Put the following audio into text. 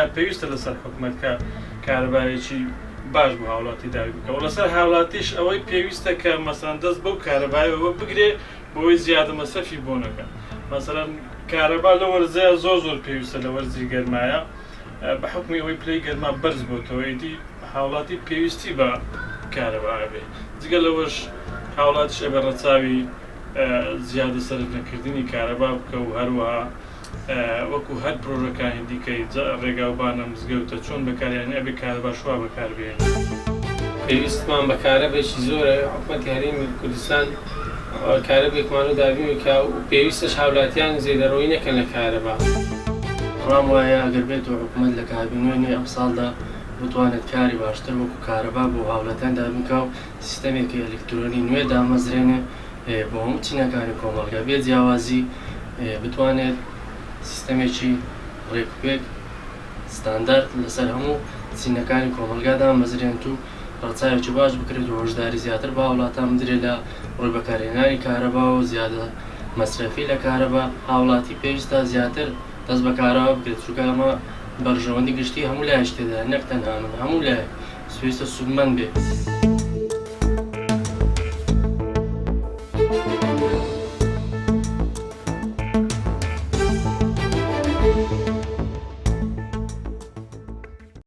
کارەبایە پێویستە لەسەر حکومەت کە کارەبایەکی باش بۆ هاوڵاتی دابین بکا و لەسەر هاوڵاتیش ئەوەی پێویستە کە مەسەلەن دەست بەو کارەبایەوە بگرێ بۆی زیادە مەسرەفی بۆ نەکا مەسەلەن کارەبا لە وەرزەیە زۆر زۆر پێویستە لە وەرزی گەرمایە بە حوکمی ئەوەی پلەی گەرما بەرز بۆتەوە ئیدی هاوڵاتی پێویستی بە کارەبا ئەبێ جگە لەوەش هاوڵاتیش ئەبێ ڕەچاوی زیادە سەرف نەکردنی کارەبا بکە و هەروەها وەکو هەر پرۆژەکانی دیکەی ڕێگاوبانە مزگەوتە چۆن بەکاریانی ئەبێ کارەباش وا بەکاربهێنن. پێویستمان بە کارەبێکی زۆرە حکومەتی هەرێمی کوردستان کارەبێکمان و دابین بکا و پێویستەش هاولاتیان زێدەڕۆیی نەکەن لە کارەبا. ڕام وایە ئەگەر بێت و حکومەت لە کابینەی نوێی ئەمساڵدا بتوانێت کاری باشتر وەکو کارەبا بۆ هاولاتیان دابین کا و سیستەمێکی ئەلیکترۆنی نوێ دامەزرێنێ بۆ هەموو چینەکانی کۆمەڵگا بێ جیاوازی بتوانێت سیستەمێکی ڕێکوپێک ستاندارد لەسەر هەموو چینەکانی کۆمەڵگا دامەزرێنت و ڕەچاوێکی باش بکرێت و هۆشداری زیاتر بە هاوڵاتان بدرێت لە ڕووی بەکارهێنانی کارەبا و زیادە مەسرەفی لە کارەبا، هاوڵاتی پێویستە زیاتر دەست بە کارەبا بگرێت چونکە ئەمە بەرژەوەندی گشتی هەموو لایەکی تێدایە نەک تەنها من هەموو لایەک پێویستە سوودمەند بێت.